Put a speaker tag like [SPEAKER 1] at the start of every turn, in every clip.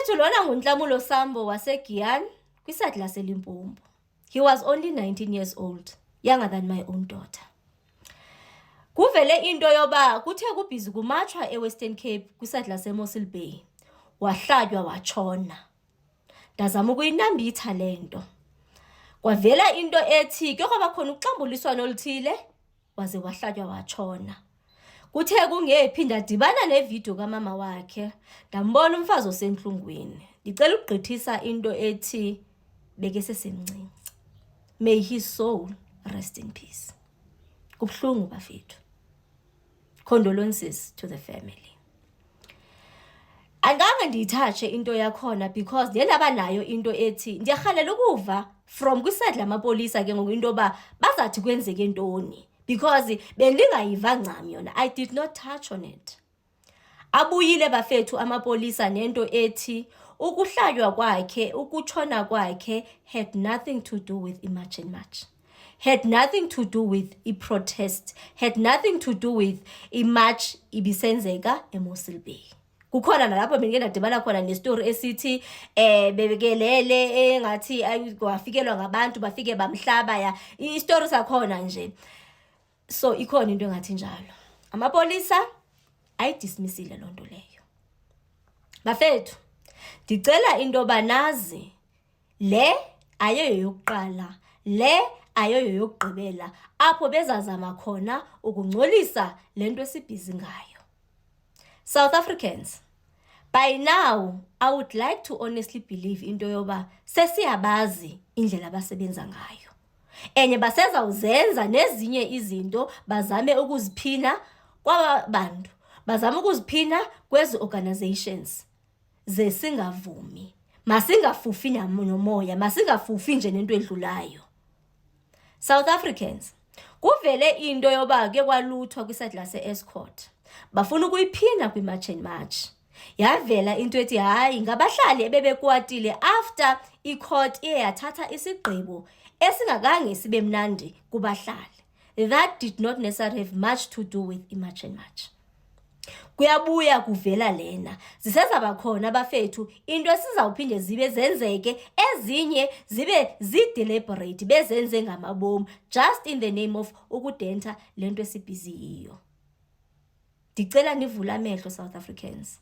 [SPEAKER 1] Bafethu, lona nguNhlamulo Sambo waseGiyani kwisayidi laseLimpopo. He was only 19 years old, younger than my own daughter. Kuvele into yoba kuthe kubhizi kumatshwa eWestern Cape kwisayidi laseMossel Bay, wahlatywa watshona. Ndazama ukuyinambitha le nto. Kwavela into ethi kuye kwaba khona uxambuliswano oluthile, waze wahlatywa watshona. Kuthe kungephi ndadibana nevidiyo kamama wakhe, ndambona umfazi osentlungwini. Ndicela ukugqithisa into ethi bekesesemncinci. May his soul rest in peace. Kubuhlungu, bafethu. Condolences to the family. Angange ndiyithatshe into yakhona because ndiye ndaba nayo into ethi ndiyarhalela ukuva from kwisayidi lamapolisa ke ngoku into yoba bazathi kwenzeke ntoni, because bendingayiva ncam yona. I did not touch on it. Abuyile, bafethu, amapolisa nento ethi ukuhlatywa kwakhe, ukutshona kwakhe had nothing to do with iMarch and March, had nothing to do with i-protest, had nothing to do with imarch ibisenzeka eMossel Bay. Kukhona nalapho bengike ndadibana khona nestori esithi bebekelele engathi wafikelwa ngabantu, bafike bamhlaba ya istori sakhona nje. So ikhona into engathi njalo. Amapolisa ayidismissile loo nto leyo. Bafethu, ndicela into yoba nazi le ayoyo yokuqala, le ayoyo yokugqibela apho bezazama khona ukungcolisa le nto esibhizi ngayo. South Africans, by now I would like to honestly believe into yoba sesiyabazi indlela abasebenza ngayo. Enye basezawuzenza nezinye izinto, bazame ukuziphina kwaba bantu, bazame ukuziphina kwezi organizations, ze singavumi. Masingafufi nomoya, masingafufi nje nento edlulayo. South Africans, kuvele into yoba kuye kwaluthwa kwisayidi lase-Estcourt. Bafuna ukuyiphinda kwi-March and March. Yavela into ethi hayi, ngabahlali ebebekwatile after icourt iye yathatha isigqibo esingakange sibe mnandi kubahlali. That did not necessarily have much to do with i-March and March. Kuyabuya kuvela lena. Zisezaba khona, bafethu, into esizawuphinde zibe zenzeke, ezinye zibe zi-deliberate, bezenze ngamabomu just in the name of ukudenta lento esibhizi yiyo. Ndicela nivule amehlo, South Africans.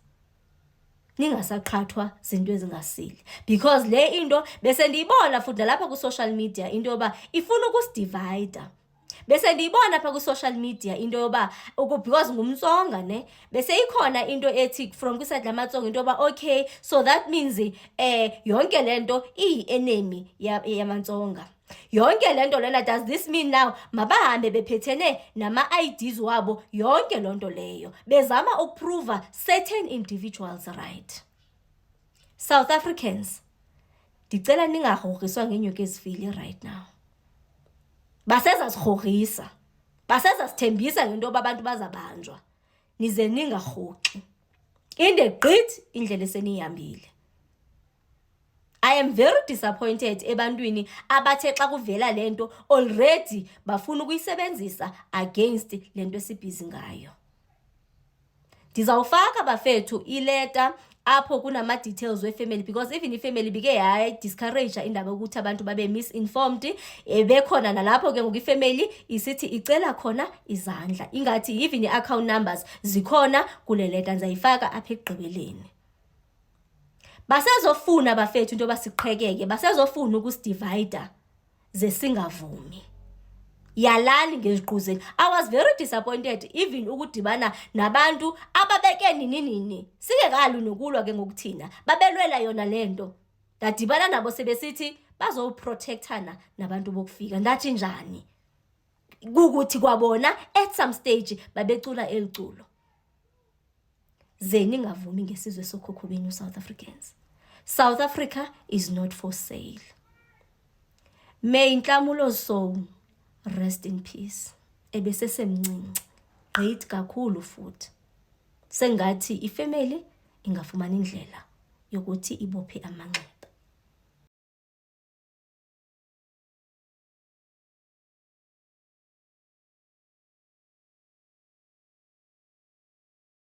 [SPEAKER 1] Ningasaqhathwa zinto ezingasile, because le into bese ndiyibona futhi nalapha ku-social media into yoba ifuna ukusidivayida. Bese ndiyibona apha kwi-social media into yoba because ngumTsonga ne, bese ikhona into ethi from kwisayidi lamaTsonga into yoba okay, so that means yonke lento iyi-enemy yamaTsonga. Yonke lento lena, does this mean now mabahambe bephethene nama-IDs wabo, yonke loo nto leyo bezama ukuprova certain individuals right? South Africans, ndicela ningagrogriswa ngeenyoka ezifile right now. Basezasigrogrisa, basezasithembisa ngento yoba abantu bazabanjwa, nize ningarhoxi. Inde gqithi indlela eseniyihambile. I am very disappointed ebantwini abathe xa kuvela lento already bafuna ukuyisebenzisa against lento esibhizi ngayo. Ndizawufaka, bafethu, ileta apho kunama-details wefamily, because even ifamily bike yayi-discourage indaba yokuthi abantu babe misinformed. Bekhona nalapho ke ngoku ifamily isithi icela khona izandla, ingathi even i-account numbers zikhona kule leta. Ndizayifaka apha ekugqibeleni. Basezofuna, bafethu, into yoba siqhekeke, basezofuna ukusidivayida, ze singavumi. Yalani ngeziqu zenu. I was very disappointed even ukudibana nabantu ababeke nini nini singekali nokulwa ke ngokuthina babelwela yona lento. Ndadibana nabo sebesithi bazoprotectana nabantu bokufika. Ndathi njani? Kukuthi kwabona at some stage babecula eliculo. Ze ningavumi ngesizwe sokhokho benu, South Africans. South Africa is not for sale. May Nhlamulo's soul rest in peace. Ebesesemncinci gqithi kakhulu futhi. Sengathi ifamily ingafumana indlela yokuthi ibophe amanxeba.